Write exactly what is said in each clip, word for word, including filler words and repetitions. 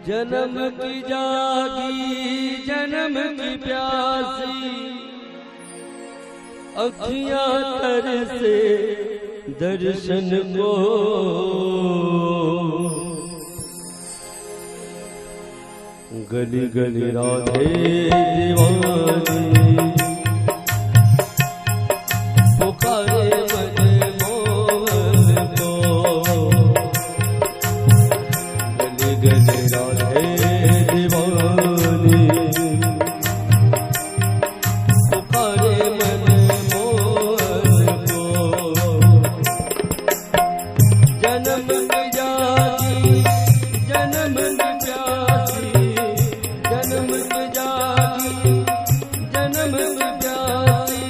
जन्म की जागी, जन्म की प्यासी, अखियां तरसे दर्शन को। गली गली राधे दीवानी, पुकारे मन मोहन को। गली गली राधे दीवानी, पुकारे मन मोहन को। जन्म की जागी, जन्म की प्यासी, जन्म की जागी, जन्म की प्यासी,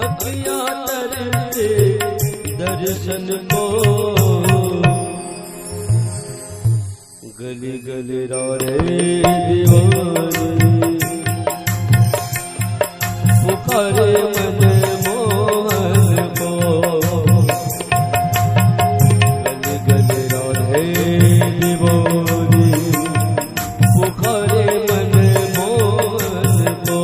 अखियां तरसे दर्शन को। गली गली राधे दीवानी, पुकारे मन मोहन को। गली गली राधे दीवानी, पुकारे मन मोहन को।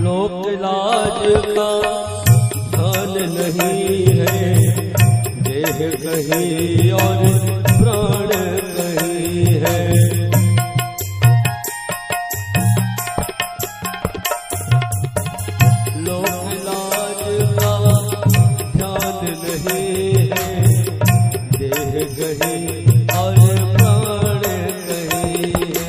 लोक लाज का ध्यान नहीं है, देह कहीं और प्राण कहीं है। लोक लाज का ध्यान नहीं है, देह कहीं और प्राण कहीं है।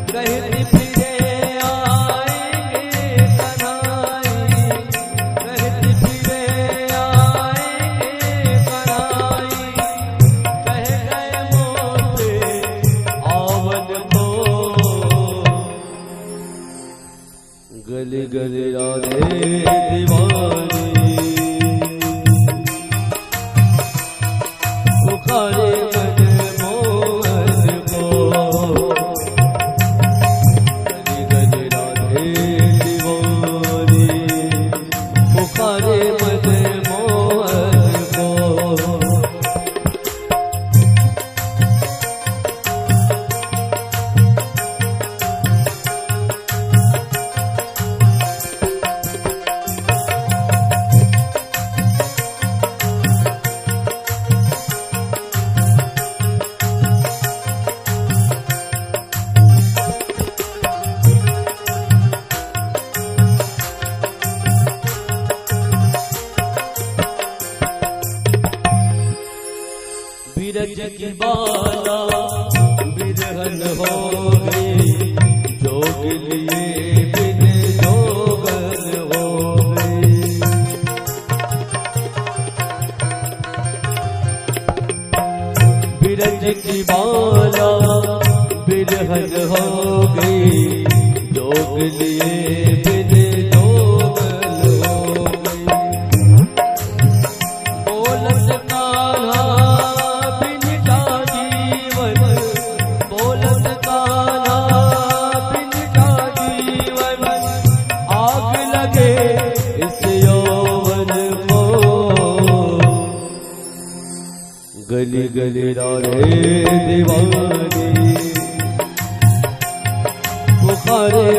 कहती फिरे आएंगे कन्हाई, कहती फिरे आएंगे कन्हाई, कह गए मोते आवन को। गली गली राधे दीवानी, पुकारे मन मोहन को। गली गली राधे दीवानी, पुकारे मन मोहन को। बिरज की बाला बिरहन हो गई, जोग लिए बिन जोगन हो गई। बिरज की बाला बिरहन हो गई, जोग लिए बिन जोगन हो गई। बोलत कान्हा बिन जा जीवन, बोलत कान्हा बिन जा जीवन, आग लगे इस यौवन को। गली गली राधे दीवानी, पुकारे